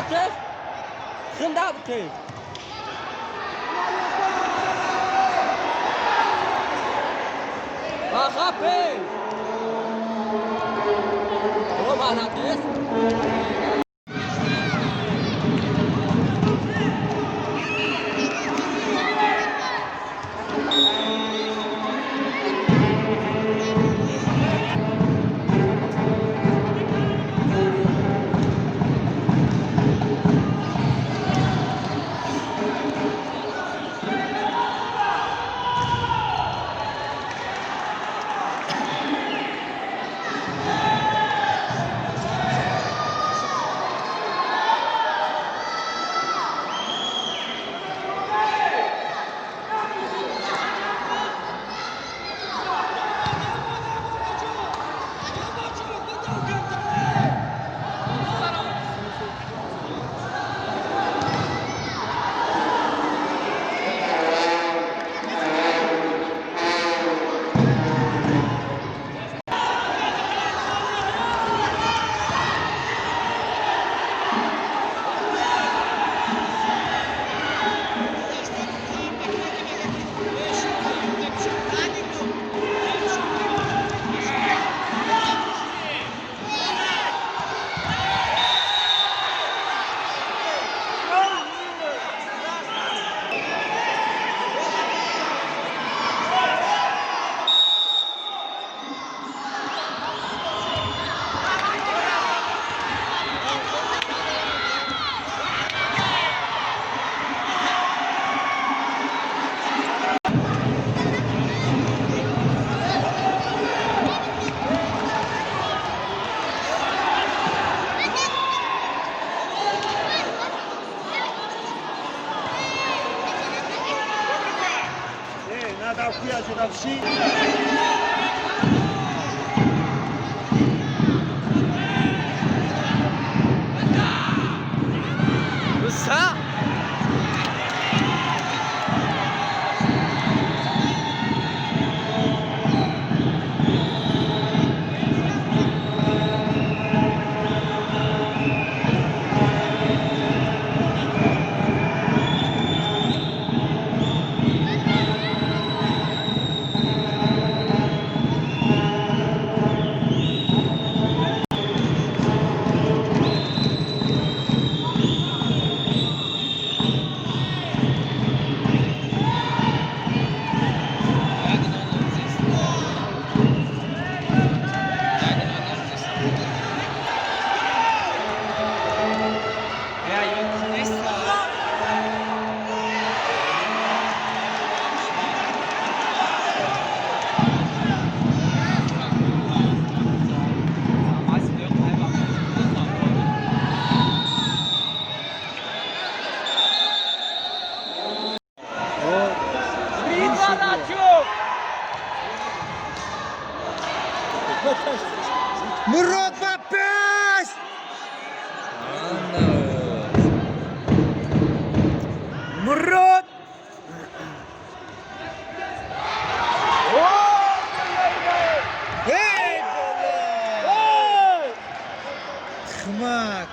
Бутеш. Хында бутеш. Баха пеш. О, молодец. Мурод, ба пеш! Мурод! Эй, бала! Хмак!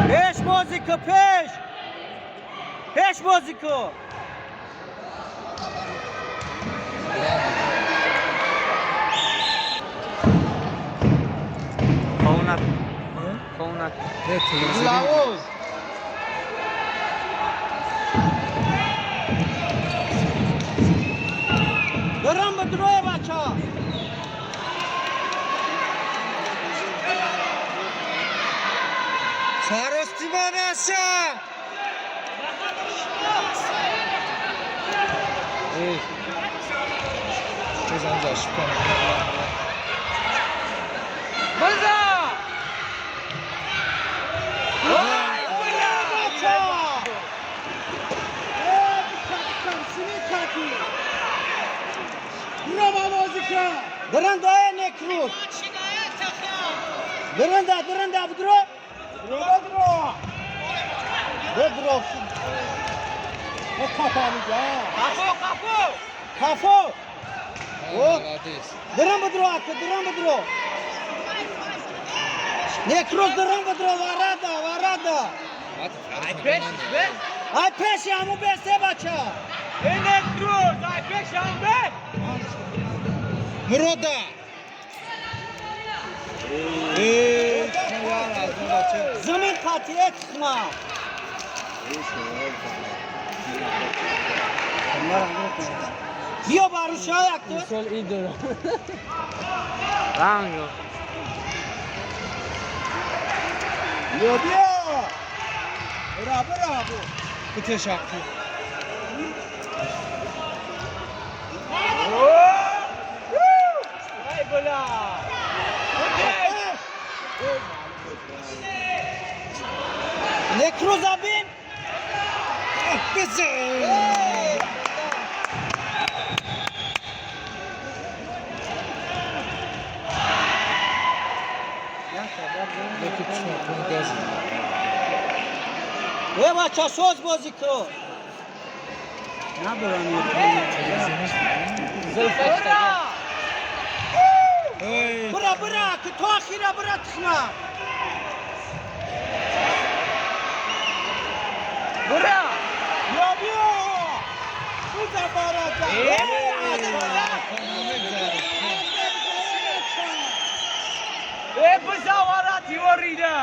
Пеш бозико, пеш! Пеш бозико! Қовнак. Қовнак. Не, телевизори. Лавоз! Дорам ба дроя, бача! Саростима наша! Эй, бизан зашипка. Биза! Ой, бля, бача! Дырында некрут! Дырында, дырында, бдро! Бедро. Қафо, қафо! Қафо. Молодец. Дурам бедро, ака, дурам бедро. Некроз дурам бедро, варада, варада. Ай пеш, пеш! Ай пеши ҳамун бесе бача. Эй Некроз, ай пеш ҳам бе! Мурода. Эй, чувар аз он бача. Замин қатъи тухма. Биё баруша якто. Ранго. Биё биё. Бра бра бу. Битешаққи. Ай бля! Некроза бин. Бизан. Леки пушма кун гази. Э бача соз бозӣ кун. Ура! Ой, Бра бра ки то ахира бра тухма. Ура! Биё биё. Бизан барака. Эй, бизан вара теорида!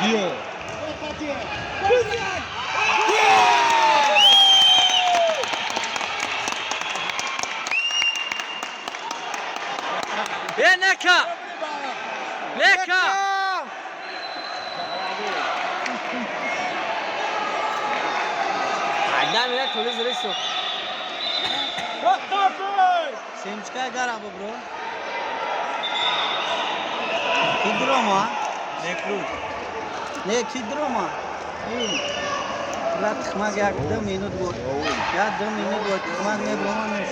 биё. Э, нека! Нека! Айда мира тулиз рису. Семечка гара бро. Кидрома? Некроз. Не кидрома. Ла тухмак як ду минут буд. Як ду минут буд. Тухмак не броманеш.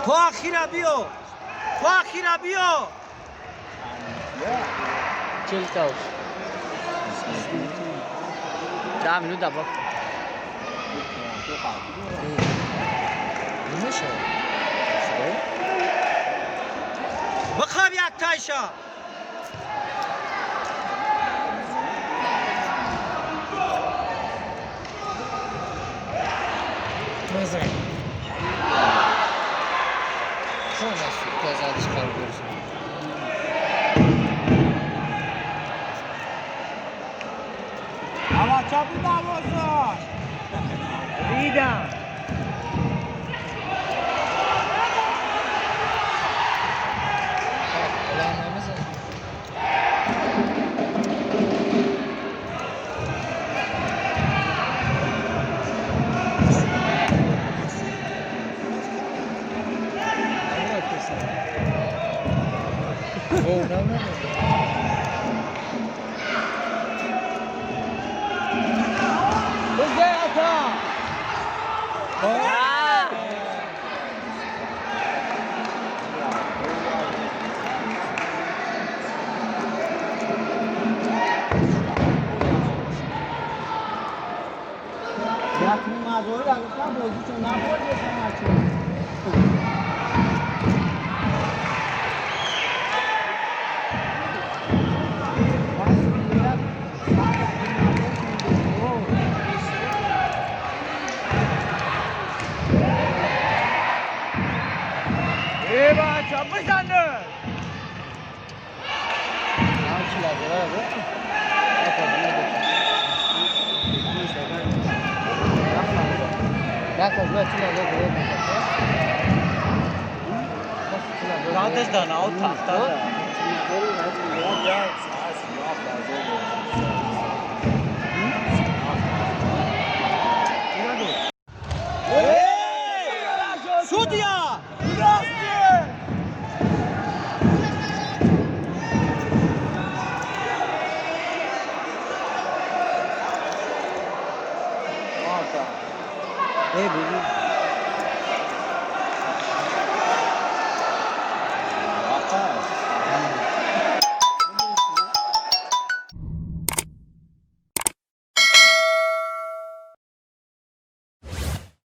То ахира биё. То ахира биё. Чил тауш. 10 минут або. Намешавад. Бихаб як тайша. Мазан. Чун аз газадиш қарор берсин. Ава чапи дарвозаш. Дидам! Ала намезан. О, намезан. Бизан ата! Як мазора гуфтам бозичо набурдесам ачо. Эй, бача, бизан! Радеш да на от тахта да. Судья! હતા. એ બીજું.